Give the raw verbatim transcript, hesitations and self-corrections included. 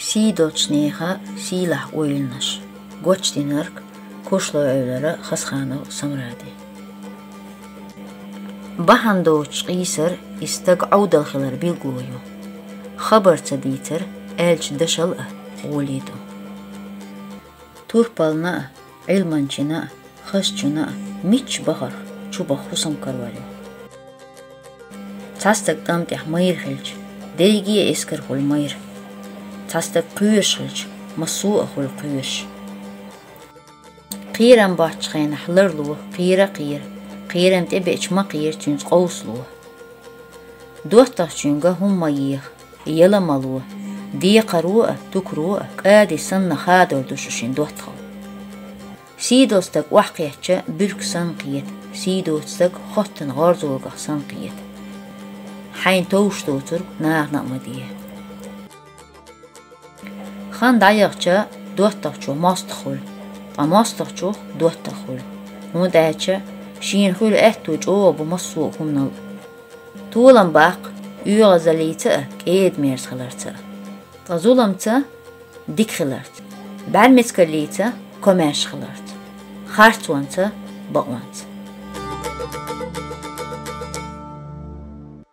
Сий долчу нехан сийлахь ойланаш. Гочдинарг, Куршлой-Эвлара Хасханов Самради. Бахьана доцуш къийсар и стаг Ӏовдал хилар билгало ю. Хабар ца дийцар аьллачу дашал а гӀоле ду. Турпална а, Ӏилманчина а, хазачунна а мичча бахарх чубаха хӀусам карор ю. Цхьа стаг тӀам тӀехь майра хилча, дерриге а эскар хуьлу майра. Цхьа стаг кхоьруш хилча, массо а хуьлу кхоьруш. Кхерам боцчу хенахь ларло, кхера а кхера, кхерам тӀебеача ма кхера, цуьнца къовсало. ДоттагӀчуьнга хӀума ма еха, яла ма ло, декхаро а, тукаро а кӀади санна хадор ду шу шин доттагӀал. Сий долу стаг охьакхетча, буьрка санна кхета, сий доцу стаг хоттан гӀорзогах санна кхета. Хьайна товш доцург нахана а ма де. Хан дӀаяхча, доттагӀчух мостагӀа хуьлу, ткъа мостагӀчух доттагӀа хуьлу, хӀунда аьлча шена хуьлу аьтту чӀогӀа бу массо а хӀуманал а. Толам баккха оьгӀазаллица а, кӀеда-мерза хиларца а, ткъа зуламца дика хиларца, бӀаьрмецкаллица комаьрша хиларца, харцонца бакъонца.